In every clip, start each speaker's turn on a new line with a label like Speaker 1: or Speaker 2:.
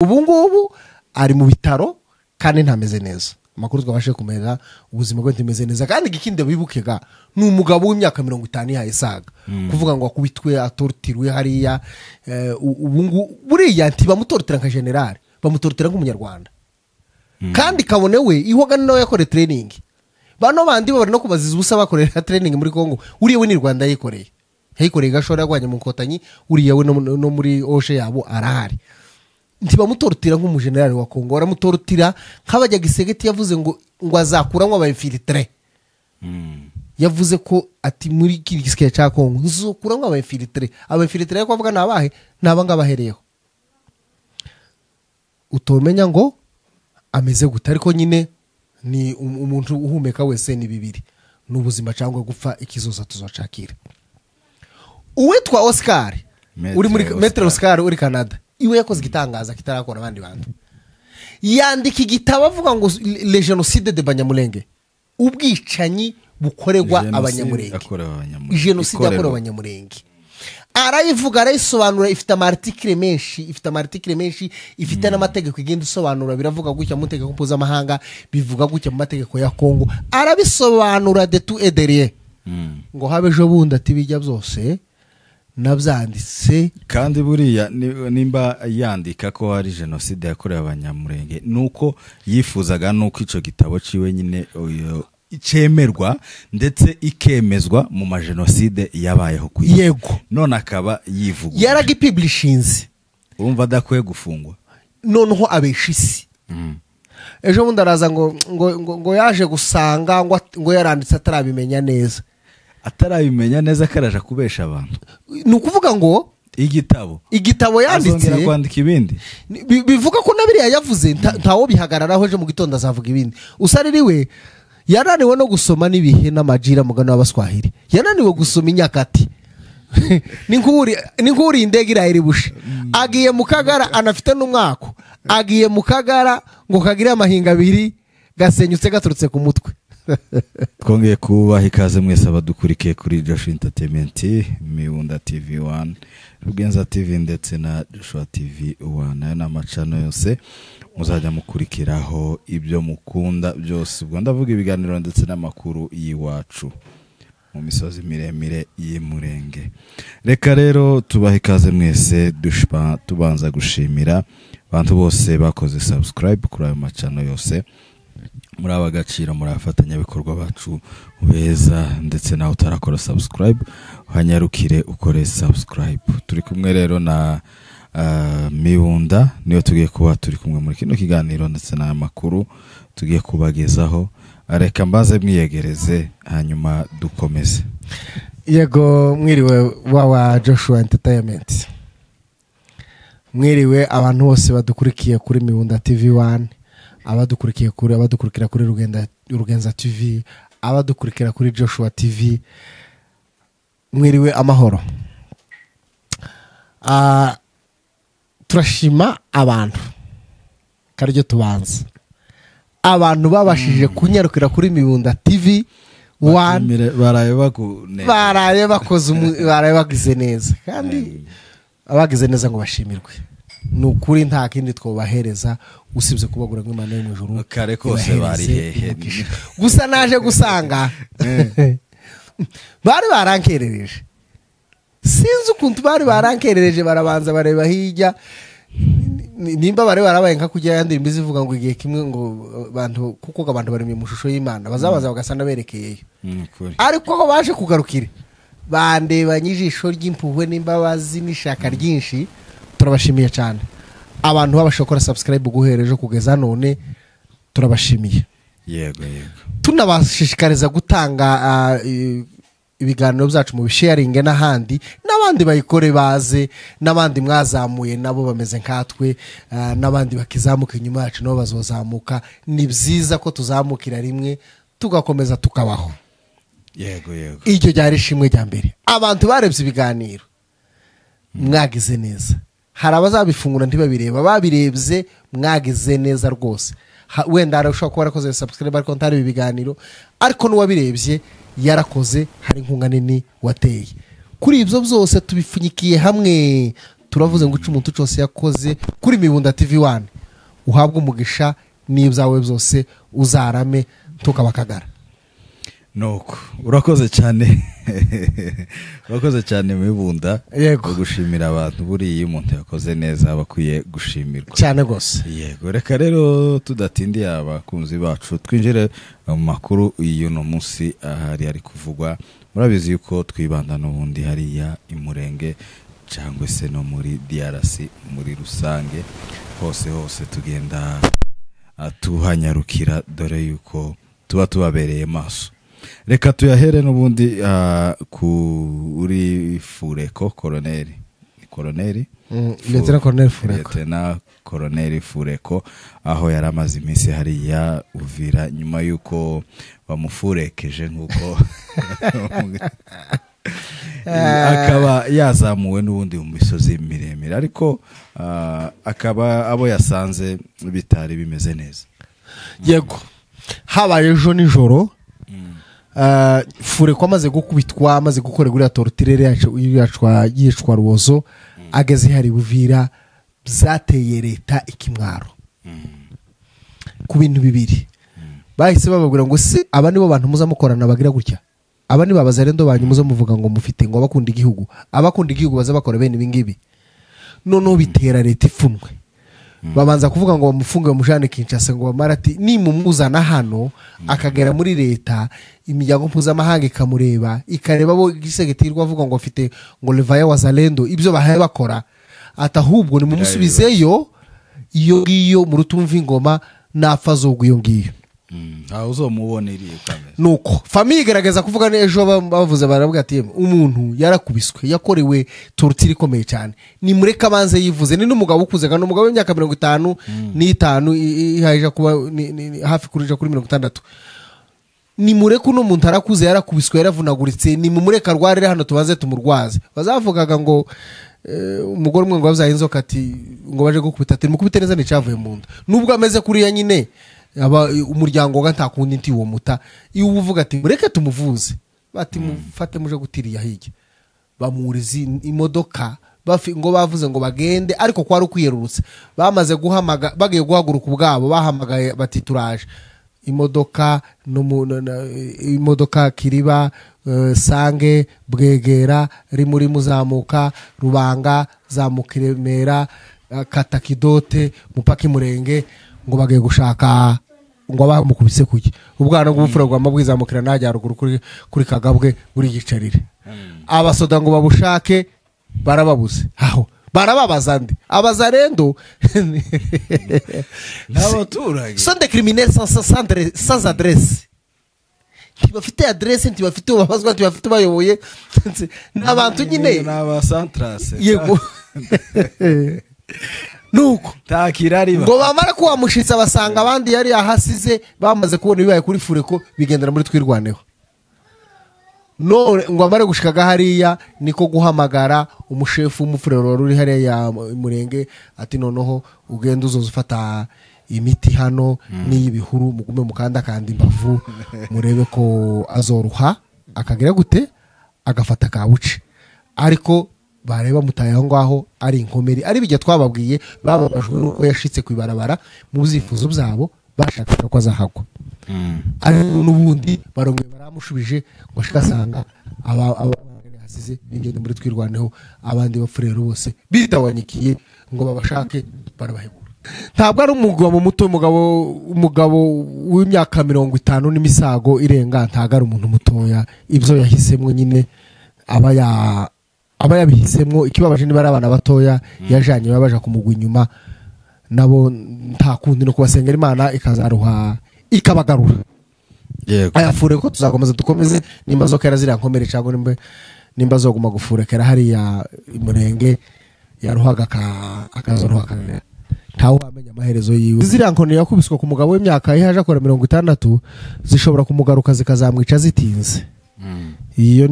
Speaker 1: Ubu ngubu ari mu bitaro kandi ntameze neza. Amakuru twabashe kumenya, ubuzima bwe ntimeze neza. Kandi igikindi bibuke ga, ni umugabo w'imyaka 50 yahaye saga. Kuvuga ngo akubitwe, atortirwe hariya, ubu ngubu buriya ntibamutortira nka general, bamutortira nk'umunyarwanda. Kandi kabone we ihoga nawe yakoreye training. Bano bandi bari no kubaziza ubusa bakorera training muri Kongo, uriya we ni Rwanda yikoreye. Yayikoreye gashora yagwanye mu Nkotanyi, uriya we no muri Oshe yabo arahari. Ntibamutortira nk'umujenerali wa Kongo, baramutortira nk'abajya Gisegeti. Yavuze ngo azakuramo aba infiltré. Yavuze ko ati muri iki gisirikare cya Kongo nzokuramo aba infiltré. Aba infiltré ariko avuga nabahe naba ngabahereyeho. Utomenya ngo ameze gute, ariko nyine ni umuntu uhumeka wese ni bibiri, n'ubuzima cyangwa gupfa, ikizoza tuzacakira. Uwitwa Oscar uri muri Maître Oscar uri Canada, iwe yakoze igitangaza kitarakora abandi bantu. Yandika igitabo avuga ngo le génocide de Banyamulenge, ubwicanyi bukorerwa Abanyamulenge, jenoside yakorewe Abanyamulenge. Arayivuga, arayisobanura, ifite ama articles menshi, ifite ama articles menshi, ifite n'amategeko igenda isobanura. Biravuga gutya mu mategeko mpuzamahanga, bivuga gutya mu mategeko ya Kongo, arabisobanura de tout et de rien. Ngo habe ejo bundi ati bijya byose nabyanditse.
Speaker 2: Kandi buriya nimba yandika ko hari jenoside yakorewe Abanyamurenge, nuko yifuzaga nuko ico gitabo ciwe nyine cemerwa ndetse ikemezwa mu majenoside yabayeho ku isi.
Speaker 1: Yego.
Speaker 2: None akaba yivuga
Speaker 1: Yaragipublishinze.
Speaker 2: Urumva adakwiye gufungwa.
Speaker 1: Noneho abesha isi. Ejo bundi araza ngo yaje gusanga ngo yaranditse atarabimenya neza.
Speaker 2: Atarabimenya neza karaje kubesha abantu.
Speaker 1: Ni ukuvuga ngo
Speaker 2: igitabo
Speaker 1: igitabo yanditse
Speaker 2: azongera kwandika ibindi.
Speaker 1: Bivuga ko na biriya yavuze ntawo bihagararaho, ejo mu gitondo azavuga ibindi. Usaririwe yananiwe no gusoma n'ibihe n'amajira, mugano w'Abaswahili, yananiwe gusoma inyakati. Ni nkuri indege irahira ibushe. Agiye mu Kagara, anafite n'umwako, agiye mu Kagara ngo kagire amahinga abiri gasenyutse gaturutse ku mutwe.
Speaker 2: Twongeye kubaha ikaze mwese abadukurikiye kuri Joshua Entertainment, Miwunda TV 1, Rugenza TV ndetse na Joshua TV 1. Ayo ni amacano yose muzajya mukurikiraho ibyo mukunda byose. Ubwo ndavuga ibiganiro ndetse n'amakuru y'iwacu mu misozi miremire y'Imurenge. Reka rero tubahe ikaze mwese, tubanza gushimira abantu bose bakoze subscribe kuri ayo macano yose. Muri abagaciro, muri abafatanyabikorwa bacu beza, ndetse nawe utarakora subscribe uhanyarukire ukore subscribe. Turi kumwe rero na Miwunda, niyo tugiye kuba turi kumwe muri kino kiganiro ndetse n'amakuru tugiye kubagezaho. Reka mbaze mwiyegereze hanyuma dukomeze.
Speaker 1: Yego, mwiriwe wa Joshua Entertainment, mwiriwe abantu bose badukurikiye kuri Miwunda TV 1, abadukurikiye kuri, abadukurikira kuri Rugenza TV, abadukurikira kuri Joshua TV, mwiriwe amahoro. Turashima abantu karyo tubanza, abantu babashije kunyarukira kuri Miwunda TV 1,
Speaker 2: baraye
Speaker 1: bakoze, baraye bagize neza, kandi abagize neza ngo bashimirwe. Ni ukuri nta kindi twobahereza usibye kubagura nk'Imana yo mu ijuru.
Speaker 2: Kare kose bari hehe?
Speaker 1: Gusa naje gusanga bari barankerereje, sinzi ukuntu bari barankerereje, barabanza bareba hirya nimba bari barabaye nka kujya yandi mbizi ivuga ngo igihe kimwe ngo abantu, kuko abantu bari mu shusho y'Imana, bazabaza bagasana berekeyeyo. Ariko aho baje kugarukira bandebanye ijisho ry'impuhwe n'imbabazi n'ishaka ryinshi. Turabashimiye cyane abantu babashokora subscribe guhereje kugeza none, turabashimiye.
Speaker 2: Yego yego.
Speaker 1: Tunabashishikariza gutanga ibiganiro byacu mu bisharing n'ahandi, n'abandi bayikore baze, n'abandi mwazamuye nabo bameze nkatwe, n'abandi bakizamuka inyuma yacu nabo bazozamuka. Ni byiza ko tuzamukira rimwe tugakomeza tukabaho.
Speaker 2: Yego yego.
Speaker 1: Iryo ryari ishimwe rya mbere. Abantu barebye ibiganiro mwagize neza. Hari abazabifungura ntibabireba, babirebye mwagize neza rwose. Wenda arashobora kuba yarakoze subscribe ariko ntari ibiganiro, ariko n'uwabirebye yarakoze, hari inkunga nini wateye. Kuri ibyo byose tubipfunyikiye hamwe, Turavuze ngo ico umuntu cyose yakoze kuri Mibunda TV 1 uhabwe umugisha n'ibyawe byose, uzarame tukabakagara.
Speaker 2: Nuko urakoze cyane, urakoze cyane Mibunda.
Speaker 1: Yego.
Speaker 2: Gushimira abantu, buriya iyo umuntu yakoze neza aba akwiye gushimirwa
Speaker 1: cyane rwose.
Speaker 2: Yego, reka rero tudatindiye abakunzi bacu twinjire mu makuru y'uno munsi ahari ari kuvugwa. Murabizi yuko twibanda n'ubundi hariya imurenge cyangwa se no muri DRC muri rusange, hose hose tugenda tuhanyarukira, dore yuko tuba tubabereye maso. Reka tuyahere n'ubundi kuri Fureko Colonel, Colonel
Speaker 1: Lieutenant Colonel Fureko,
Speaker 2: Lieutenant Colonel Fureko, aho yari amaze iminsi hariya Uvira nyuma yuko bamufurekeje nkuko akaba yazamuwe n'ubundi mu misozi miremire, ariko akaba abo yasanze bitari bimeze neza.
Speaker 1: Yego, habaye ejo nijoro Fureko amaze gukubitwa, amaze gukorerwa uriya torture yicwa rubozo, ageze hari Buvira, byateye leta ikimwaro ku bintu bibiri. Bahise bababwira ngo se aba nibo bantu muza mukorana bagira gutya, aba ni babazarendo banyu muza muvuga ngo mufite ngo abakunda igihugu, abakunda igihugu baza bakora bene ibi ngibi. Noneho bitera leta ipfunwe. Babanza kuvuga ngo bamufunge bamujane Kinshasa, ngo bamarati nimumuzana hano akagera muri leta, imiryango mpuzamahanga ikamureba, ikareba bo gisegetirwa avuga ngo afite ngo levaya wazalendo, ibyo bahaye bakora, ati ahubwo nimumusubizeyo iyo ngiyo mu rutumva ingoma napfa azogwa iyo ngiyo.
Speaker 2: Ntawe uzomubona iriya ukameze.
Speaker 1: Nuko famille igaragaza kuvuga n'ejo bavuze baravuga ati umuntu yarakubiswe, yakorewe torture ikomeye cyane, nimureke abanze yivuze. Ni n'umugabo ukuze, kandi umugabo w'imyaka 55 ihaje kuba hafi kurija kuri 60. Nimureke uno muntu arakuze, yarakubiswe, yaravunaguritse, nimumureke arwarire hano tubanze tumurwaze. Bazavugaga ngo umugore umwe ngo abyaye inzoka ati ngo baje gukubita, ati mukubite neza nticavuye mu nda. Nubwo ameze kuriya nyine aba umuryango ga ntakundi nti uwo muta, iyo uvuga ati mureke tumuvuze, bati mufate muje gutiriya hirya, bamurizi imodoka ngo bavuze ngo bagende, ariko kwari ukwiyerurutsa. Bamaze guhamaga, bagiye guhaguruka ubwabo, bahamagaye bati turaje. Imodoka no imodoka Kiriba, Sange, Bwegera, rimuri muzamuka Rubanga, zamuka Iremera, Katakidote, mupaka Murenge, ngo bagiye gushaka ngo bamukubise kuki. Ubwana bw'ubufura bwa mabwizamukira najya ruguru kuri Kagabwe buri gicarire. Abasoda ngo babushake barababuze. Aho barababaza ndi abazarendo
Speaker 2: n'abaturage
Speaker 1: sont des criminels sans adresse. Ntibafite adresse, ntibafite ubabazwa, ntibafite bayoboye, n'abantu nyine
Speaker 2: n'abasantrase.
Speaker 1: Yego. Nuko
Speaker 2: takirari
Speaker 1: ngo bamara kuwamushitsa basanga abandi yari yahasize bamaze kubona ibibaye kuri Fureko, bigendera muri twirwaneho. None ngo amare gushikaga hariya niko guhamagara umushefu w'umufurero uri hariya Murenge ati noneho ugenda uzoza ufata imiti hano n'iy'ibihuru, mugume mukanda kandi imbavu murebe ko azoruha akagira gute agafata kabuce. Ariko bareba mutaye aho ngaho ari inkomeri, ari bijya twababwiye bababajwe nuko yashitse kwibarabara mu byifuzo byabo bashakaga ko azahagwa. Ariko n'ubundi barongeye baramushubije ngo ashikasanga aba hasize bingende muri twirwaneho, abandi bafurero bose bitawanyikiye ngo babashake barabahebura. Ntabwo ari umugabo muto, umugabo w'imyaka 50 n'imisago irenga, ntabwo ari umuntu mutoya. Ibyo yahisemwe nyine aba yabihisemwo. Ikibabaje niba ari abana batoya yajanye babaja kumugwa inyuma, nabo nta kundi no kubasengera Imana ikazaruha ikabagarura.
Speaker 2: Yego.
Speaker 1: Aya Fureko tuzakomeza dukomeze, nimba zokera ziriya nkomere cyangwa nimba zoguma gufurekera hariya Murenge yaruhaga akazoruha kanene, ntawe wamenya amaherezo yiwe. Ziriya nkoni yakubiswe ku mugabo w'imyaka ihaje akora 60 zishobora kumugaruka zikazamwica zitinze. Iyo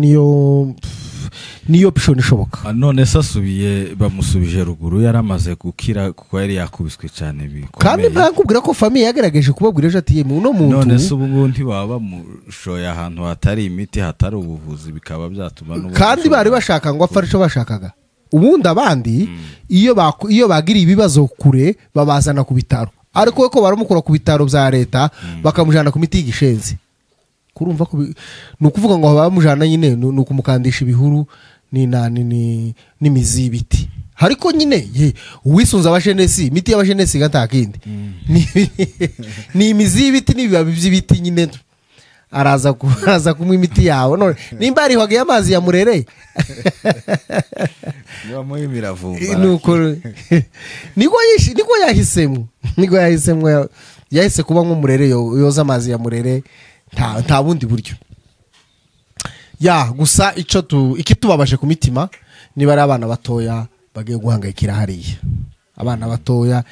Speaker 1: niyo option ishoboka.
Speaker 2: None sasubiye bamusubije ruguru, yaramaze gukira kuko yari yakubiswe cyane bikomeye.
Speaker 1: Kandi ntakubwira ko famille yagerageje kubabwira ejo ati yemwe uno muntu.
Speaker 2: None se ubu ngubu ntibaba bamushoye ahantu hatari imiti, hatari ubuvuzi, bikaba byatuma n'ubu.
Speaker 1: Kandi bari bashaka ngo apfa, arico bashakaga. Ubundi abandi iyo bagira ibibazo kure babazana ku bitaro, ariko ko baramukura ku bitaro bya leta bakamujana ku miti y'igishenzi. Kurumva ko ni ukuvuga ngo bamujana nyine ni ukumukandisha ibihuru n'imizi y'ibiti. Ariko nyine uwisunze abajenesi, imiti y'abajenesi gatakindi ni imizi y'ibiti n'ibibabi by'ibiti nyine, araza kunywa imiti yawe. None nimba arihwaga amazi ya murere nuko niko yahisemo yahise kuba nk'umurere yoza amazi ya murere, nta bundi buryo. Ya gusa ico ikitubabaje ku mitima niba ari abana batoya bagiye guhangayikira hariya, abana batoya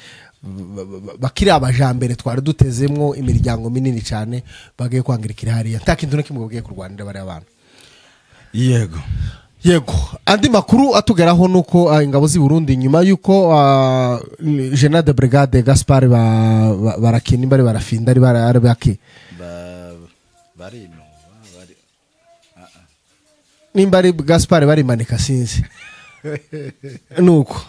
Speaker 1: bakiri abajambere twari dutezemwo imiryango minini cyane bagiye kwangirikira hariya, nta kintu na kimwe bagiye kurwanira bari abana.
Speaker 2: Yego
Speaker 1: yego. Andi makuru atugeraho nuko ingabo z'i Burundi nyuma yuko General de Brigade Gaspard barakini bari barafinda ari barabake
Speaker 2: bari
Speaker 1: nimba ari Gaspard bari manika sinzi nuko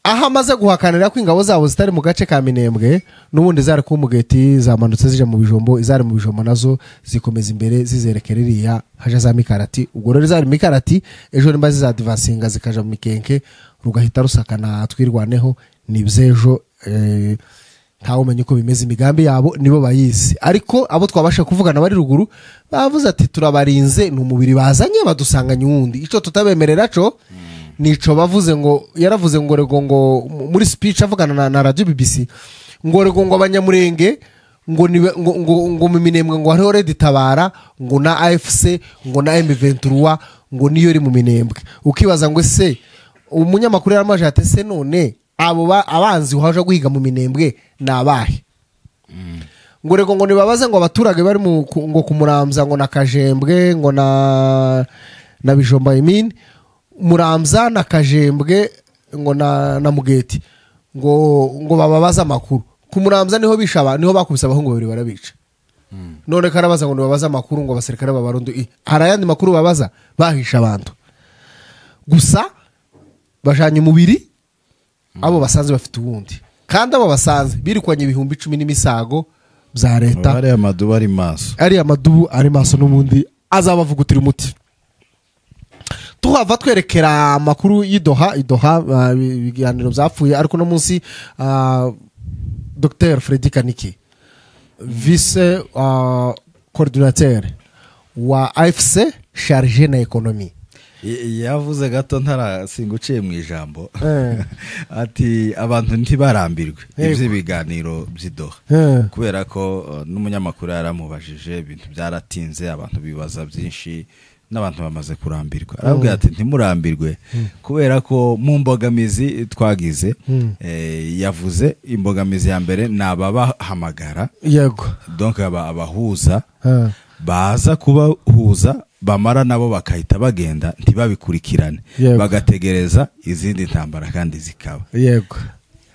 Speaker 1: aho amaze guhakanira ko ingabo zabo zitari mu gace ka Minembwe, n'ubundi zari ku mugeti zamanutse zije mu bijombo, izari mu bijombo nazo zikomeza imbere zizerekera iriya haje za mikarati. Ubwo rero zari mikarati ejo nimba zizadivansinga zikaja mu mikenke rugahita rusakana twirwaneho nibyejo. Ntawe umenye uko bimeze, imigambi yabo nibo bayizi, ariko abo twabasha kuvugana bari ruguru bavuze ati turabarinze, ni umubiri bazanye badusanganye uwundi, ico tutabemerera co nico bavuze. Ngo yaravuze ngo rego ngo muri speech avugana na radio BBC ngo rego ngo abanyamurenge ngo ngo mu Minembwe ngo hariho Red Tabara ngo na AFC ngo na M23 ngo niyo iri mu Minembwe. Ukibaza ngo ese umunyamakuru yaramaje ati se none abo abanzi uhaje guhiga mu Minembwe nabahe? Ngo rego ngo nibabaze ngo abaturage bari mu ngo kumuramza ngo na Kajembwe ngo na Bijomba Imini Muramza na Kajembwe ngo na Mugeti ngo bababaza amakuru. Kumuramza niho bishaba, niho bakubise abahungu babiri barabica. None karabaza ngo nibabaza amakuru ngo abasirikare b'abarundi hari ayandi makuru babaza bahisha abantu. Gusa bajanye umubiri abo basanze bafite ubundi, kandi abo basanze birikwanye 10,000 n'imisago bya leta.
Speaker 2: Ari amadubu ari maso,
Speaker 1: ari amadubu ari maso n'ubundi azabavugutira umuti. Tuhava twerekera amakuru y'idoha idoha ibiganiro byapfuye, ariko no munsi Dr Freddy Kaniki vice coordinateur wa AFC chargé na économie
Speaker 2: yavuze gato ntarasinguciye mu ijambo ati abantu ntibarambirwe iby'ibiganiro by'idoha, kubera ko n'umunyamakuru yaramubajije ibintu byaratinze, abantu bibaza byinshi n'abantu bamaze kurambirwa. Arabwira ati ntimurambirwe kubera ko mu mbogamizi twagize, yavuze imbogamizi ya mbere ni ababahamagara,
Speaker 1: yego
Speaker 2: donc abahuza baza kubahuza bamara nabo bakahita bagenda ntibabikurikirane, bagategereza izindi ntambara kandi zikaba.
Speaker 1: Yego.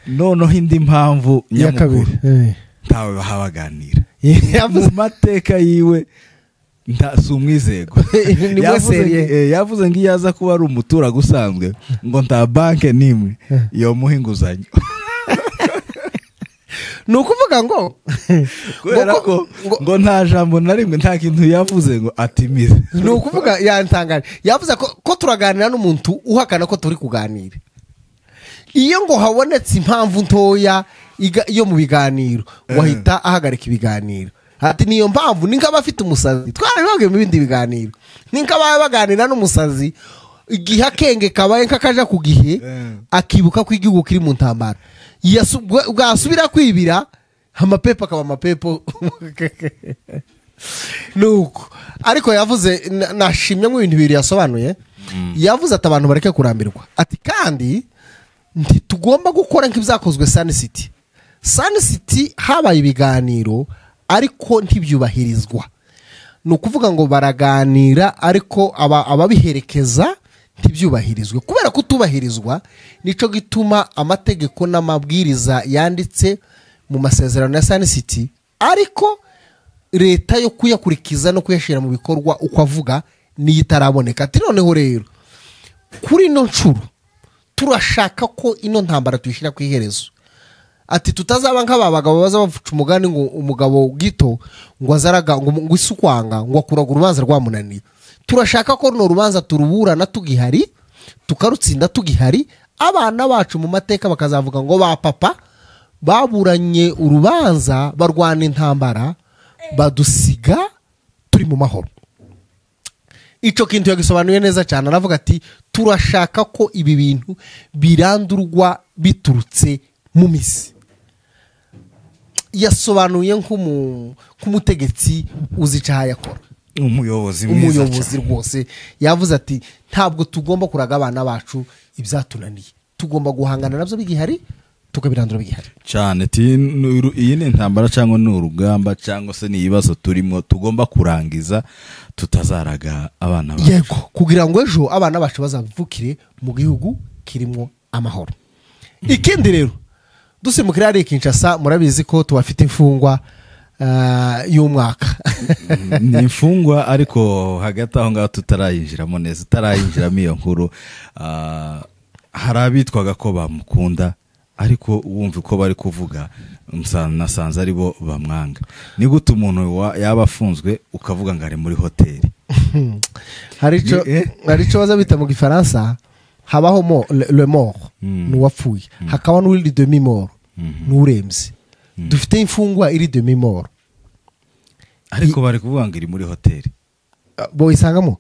Speaker 2: Noneho indi mpamvu nyamukuru ntawe bahabaganira mu mateka yiwe nta umwizego. Yavuze ngo iyo aza kuba ari umuturage usanzwe ngo nta banke nimwe yomuha inguzanyo.
Speaker 1: Ni ukuvuga ngo
Speaker 2: kubera ko ngo nta jambo na rimwe nta kintu yavuze ngo atimize.
Speaker 1: Ni ukuvuga yantangaje, yavuze ko turaganira n'umuntu uhakana ko turi kuganira. Iyo ngo habonetse impamvu ntoya iyo mu biganiro wahita ahagarika ibiganiro. Ati niyo mpamvu ninka bafite umusazi twarabibabwiye mu bindi biganiro, ninka baganira n'umusazi igihe akenge kabaye nk'akaja ku gihe akibuka ko igihugu kiri mu ntambara, bwasubira kwibira amapepo akaba amapepo. Nuko ariko yavuze nashimye mu bintu bibiri yasobanuye. Yavuze ati abantu bareke kurambirwa, ati kandi ntitugomba gukora nk'ibyakozwe Sun City. Sun City habaye ibiganiro ariko ntibyubahirizwa. Ni ukuvuga ngo baraganira ariko ababiherekeza ntibyubahirizwe. Kubera kutubahirizwa nico gituma amategeko n'amabwiriza yanditse mu masezerano ya Sun City, ariko leta yo kuyakurikiza no kuyashira mu bikorwa uko avuga niyo itaraboneka. Ati noneho rero kuri no nshuro Turashaka ko ino ntambara tuyishyira ku iherezo. Ati tutazaba nk'aba bagabo baza bavuca umugani ngo umugabo gito ngo azaraga ngo isukwanga ngo akuraga urubanza rwamunaniye. Turashaka ko runo rubanza turuburana tugihari, tukarutsinda tugihari, abana bacu mu mateka bakazavuga ngo ba papa baburanye urubanza barwana intambara badusiga turi mu mahoro. Icyo kintu yagisobanuye neza cyane, aravuga ati turashaka ko ibi bintu birandurwa biturutse mu mizi. Yasobanuye nk'umutegetsi uzi icyo yakora,
Speaker 2: umuyobozi mwiza,
Speaker 1: umuyobozi rwose. Yavuze ati ntabwo tugomba kuraga abana bacu ibyatunaniye, tugomba guhangana nabyo bigihari, tukabirandura bigihari
Speaker 2: cyane. Iyi ni intambara cyangwa ni urugamba cyangwa se ni ibibazo turimo tugomba kurangiza tutazaraga abana bacu.
Speaker 1: Yego, kugira ngo ejo abana bacu bazavukire mu gihugu kirimo amahoro. Ikindi rero dusimukira ari Kinshasa, murabizi ko tubafite imfungwa y'umwaka.
Speaker 2: Ni imfungwa, ariko hagati aho ngaho tutarayinjiramo neza, tutarayinjiramo iyo nkuru, hari abitwaga ko bamukunda ariko wumva uko bari kuvuga nasanze ari bo bamwanga. Ni gute umuntu yaba afunzwe ukavuga ngo ari muri hoteli?
Speaker 1: Hari icyo baza bita mu Gifaransa, habaho le mort n'uwapfuye, hakaba n'uri demi mort n'urembye. Dufite imfungwa iri demi mort,
Speaker 2: ariko bari kuvuga ngo iri muri hoteli.
Speaker 1: Bo isangamo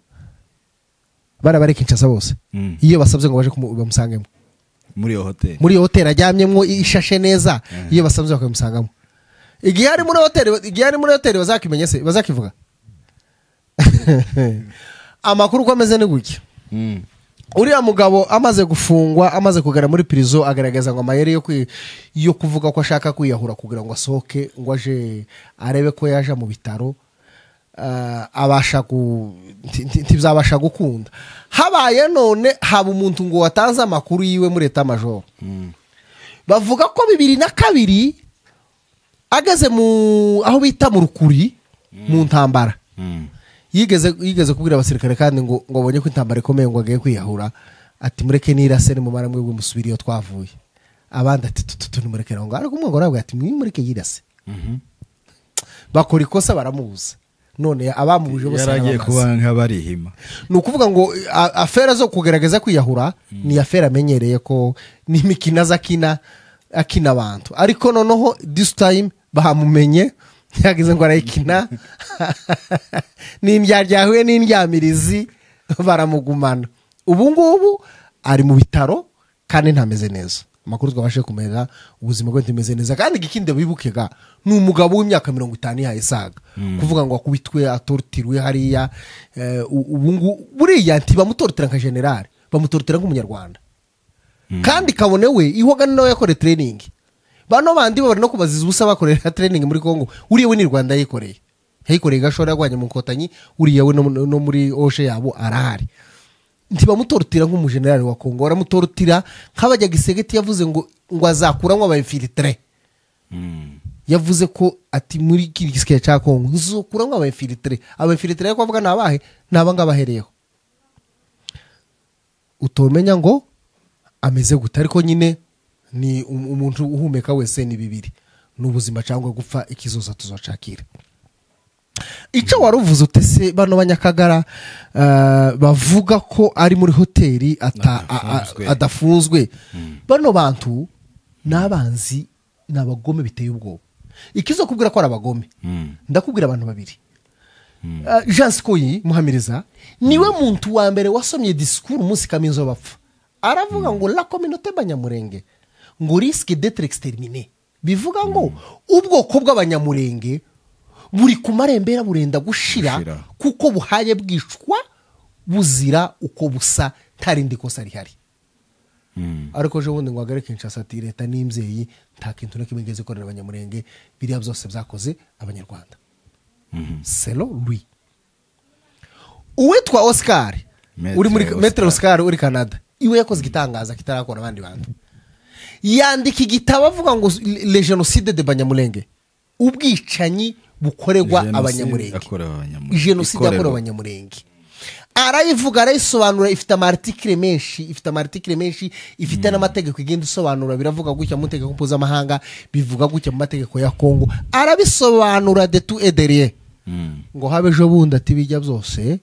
Speaker 1: bari Kinshasa bose, iyo basabye ngo baje bamusangemo
Speaker 2: muri iyo hoteli,
Speaker 1: muri iyo hoteli aryamyemo ishashe neza, iyo basabye bakamusangamo. Igihe ari muri hoteli, igihe ari muri hoteli bazakimenye se, bazakivuga. Amakuru uko ameze ni gutya. Uriya mugabo amaze gufungwa, amaze kugera muri prison, agaragaza ngo amayeri yo kuvuga ko ashaka kwiyahura kugira ngo asohoke ngo aje arebe ko yaje mu bitaro, abasha ntibzabasha gukunda. Habaye none haba umuntu ngo watanze amakuru yiwe muri état major. Bavuga ko 2002 ageze mu aho bita mu Rukuri mu ntambara. Yigeze kubwira abasirikare kandi ngo abonye ko intambara ikomeye ngo agiye kwiyahura, ati mureke nirase ni mumara mwebwe musubire iyo twavuye. Abandi ati tutu nimureke ngo, ariko umwe ngo arabwira ati mwimureke yirase. Bakora ikosa baramubuza. None abamubuje bose
Speaker 2: yaragiye kuba nk'abarihima.
Speaker 1: Ni ukuvuga ngo afera zo kugerageza kwiyahura ni afera amenyereye ko ni imikino azakina akina abantu, ariko noneho this time bamumenye yagize ngo arayikina n'indyaryahuye n'indyamirizi baramugumana. Ubu ngubu ari mu bitaro kandi ntameze neza. Amakuru twabashe kumenya ubuzima bwe ntimeze neza. Kandi igikindi bibukega ni umugabo w'imyaka 50 yahaye saga, kuvuga ngo akubitwe atortirwe hariya. Ubu ngubu buriya ntibamutortira nka general, bamutortira nk'umunyarwanda. Kandi kabone we ihoga nawe yakore training. Bano bandi bari no kubaziza ubusa bakorera training muri Kongo, uriye we ni Rwanda yikoreye. Yayikoreye gashora yagwanye mu Nkotanyi, uriye we no muri oshe yabo arahari. Ntibamutortira nk'umugenerali wa Kongo, baramutortira nk'abajya Gisegeti. Yavuze ngo azakuramwo aba infiltré. Yavuze ko ati muri gisirikare cya Kongo nzokuramwo aba infiltré. Aba infiltré ko avuga nabahe naba ngabahereyeho. Utomenya ngo ameze gute, ariko nyine ni umuntu uhumeka wese ni bibiri, n'ubuzima cyangwa gupfa, ikizoza tuzacakira. Icyo waruvuze utese bano banyakagara bavuga ko ari muri hoteli adafunzwe. Bano bantu n'abanzi n'abagome biteye ubwoba. Ikizo kubwira ko ari abagome, ndakubwira abantu babiri. Jean Sikoyi Muhamiriza niwe muntu wa mbere wasomye discours umunsi Kaminzo bapfa, aravuga ngo la communauté banyamurenge ngo risque d'être exterminée. Bivuga ngo ubwoko bw'abanyamurenge buri kumarembera burenda gushira, kuko buhaye bwishwa buzira uko busa tarindi kosa rihari. Ariko je bundi ngo agare Kinshasa ati leta n'imvyeyi nta kintu na kimwe igeze ikorera abanyamurenge, biriya byose byakoze abanyarwanda. Selon lui. Uwitwa Oscar uri muri Maître Oscar uri Canada, iwe yakoze igitangaza kitarakora abandi bantu. Yandika igitabo avuga ngo le génocide de Banyamulenge, ubwicanyi bukorerwa abanyamurenge, jenoside yakorewe abanyamurenge. Arayivuga, arayisobanura, ifite ama article menshi, ifite ama article menshi, ifite n'amategeko igenda isobanura. Biravuga gutya mu mategeko mpuzamahanga, bivuga gutya mu mategeko ya Kongo, arabisobanura de tout et de rien. Ngo habe ejo bundi ati bijya byose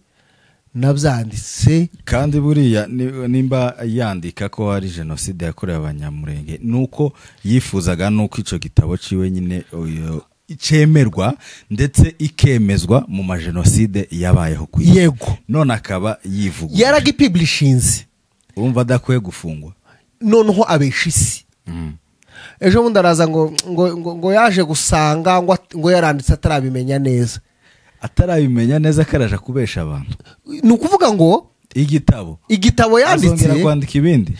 Speaker 1: nabyanditse.
Speaker 2: Kandi buriya nimba yandika ko hari jenoside yakorewe Abanyamurenge, nuko yifuzaga nuko ico gitabo ciwe nyine cemerwa ndetse ikemezwa mu majenoside yabayeho ku isi. None akaba yivuga
Speaker 1: Yaragipublishinze.
Speaker 2: Urumva adakwiye gufungwa.
Speaker 1: Noneho abesha isi. Ejo bundi araza ngo yaje gusanga ngo yaranditse atarabimenya neza.
Speaker 2: Atarabimenya neza karaja kubesha abantu.
Speaker 1: Ni ukuvuga ngo
Speaker 2: igitabo
Speaker 1: yanditse
Speaker 2: azongera kwandika ibindi.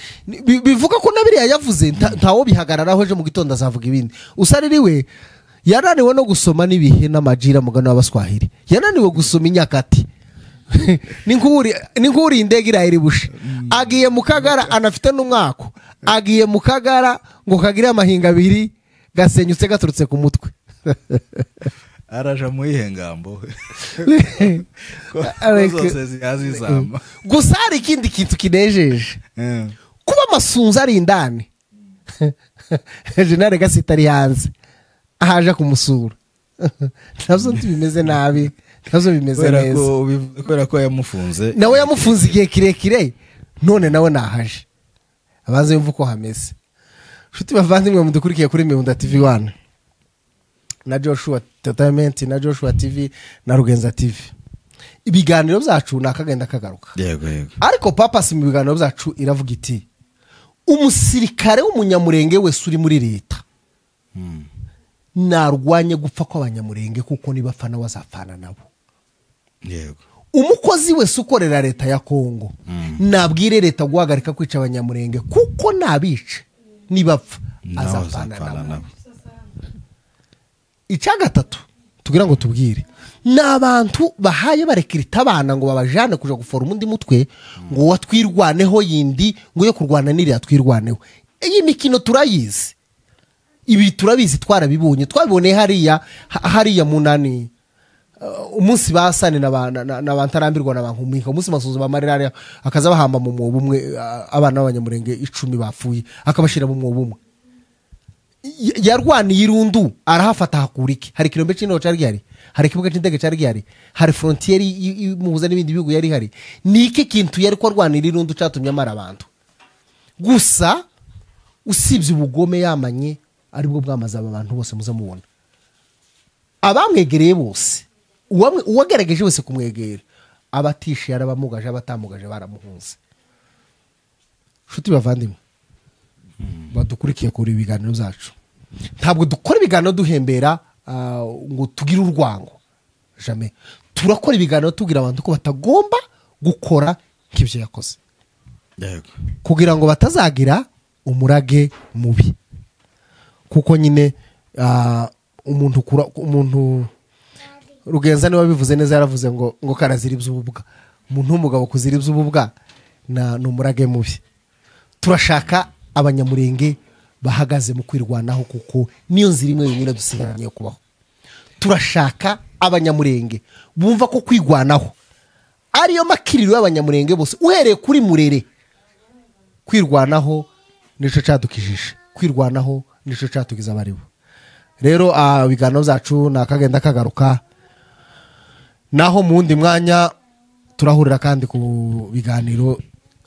Speaker 1: Bivuga ko nabiriya yavuze ntawo bihagararaho, ejo mu gitondo azavuga ibindi. Usaririwe yananiwe no gusoma n'ibihe n'amajira mugano w'Abaswahili. Yananiwe gusoma inyakati. Ni nkuri indege irahiribushe. Agiye mu Kagara anafite n'umwako. Agiye mu Kagara ngo kagire amahinga abiri gasenyutse gaturutse ku mutwe.
Speaker 2: Araja mu ihengambo.
Speaker 1: Gusa hari ikindi kintu kinejeje. Kuba Masunzu ari indani, General Gasita ari hanze ahaje kumusura, nabyo ntibimeze nabi, nabyo bimeze neza.
Speaker 2: Kubera ko yamufunze.
Speaker 1: Nawe yamufunze igihe kirekire, none nawe nahaje abanze yumva uko hameze. Nshuti bavandimwe mudukurikiye kuri Mihunda TV 1 na Joshua Entertainment na Joshua TV na Rugenza TV, ibiganiro byacu nakagenda kagaruka.
Speaker 2: Yego yego.
Speaker 1: Ariko papa si mu biganiro byacu iravuga iti umusirikare w'Umunyamurenge wese uri muri leta narwanye gupfa kw'Abanyamurenge, kuko nibafana wazafana nabo.
Speaker 2: Yego.
Speaker 1: Umukozi wese ukorera leta ya Kongo nabwire leta guhagarika kwica Abanyamurenge, kuko nabica nibapfa azafana nabo. Icya gatatu tugira ngo tubwire n'abantu bahaye barekirita abana ngo babajane kuja guforoma undi mutwe ngo watwirwaneho yindi ngo yo kurwana n'iriya twirwaneho. Iyi mikino turayizi, ibi turabizi, twarabibonye, twabiboneye hariya munani umunsi basane na bantarambirwa na bankumika, umunsi Masunzu bamarira akaza bahamba mu mwobo umwe abana b'Abanyamurenge 10 bapfuye akabashira mu mwobo umwe. Yarwaniye irundu arahafata hakurike. Hari kirombe c'ino cari gihari, hari kibuga c'indege cari gihari, hari frontiere imuhuza n'ibindi bihugu yari hari. Niki kintu yari ko arwanira irundu catumye amara abantu? Gusa usibye ubugome yamanye aribwo bwamaze aba bantu bose muze mubona. Abamwegereye bose, uwagerageje wese kumwegera, abatishe yarabamugaje, abatamugaje baramuhunze. Nshuti bavandimwe badukurikiye kuri ibiganiro byacu, ntabwo dukora ibiganiro duhembera ngo tugire urwango, jamais. Turakora ibiganiro tubwira abantu ko batagomba gukora nk'ibyo yakoze.
Speaker 2: Yego.
Speaker 1: Kugira ngo batazagira umurage mubi. Kuko nyine umuntu Rugenza niwe wabivuze neza, yaravuze ngo karazira iby'ububwa. Umuntu w'umugabo kuzira iby'ububwa ni umurage mubi. Turashaka Abanyamurenge bahagaze mu kwirwanaho, kuko niyo nzira imwe yonyine dusigaranye yo kubaho. Turashaka Abanyamurenge bumva ko kwirwanaho ariyo makiriro y'Abanyamurenge bose, uhereye kuri Murere. Kwirwanaho nico cadukijije, kwirwanaho nico catugiza abaribo. Rero ibiganiro byacu nakagenda kagaruka, naho mu wundi mwanya turahurira kandi ku biganiro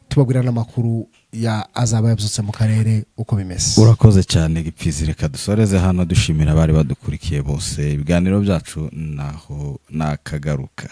Speaker 1: tubabwira n'amakuru ya azaba yabyutse mu karere uko bimeze.
Speaker 2: Urakoze cyane Gipfizi, reka dusoreze hano dushimira abari badukurikiye bose. Ibiganiro byacu naho nakagaruka.